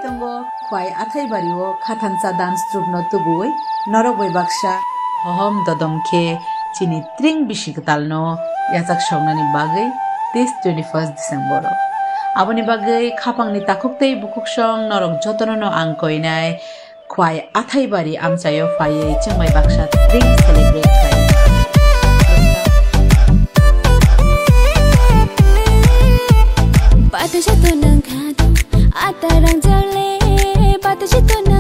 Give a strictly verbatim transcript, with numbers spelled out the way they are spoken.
Tongo Khwai Athaibari o khathansa dance troupe no tubui norok bai baksa hohom dodom khe chini tring bisi kwtal no yachak soknani bagwi this twenty-first December o. Aboni bagwi khapang ni takhuk tei bukhuk song norok jotono no ang koinai Khwai Athaibari amchaio phaiwi chwngbai baksa tring celebrate khlai. Bata jato nang kha do, ata rang jale, bata jato nang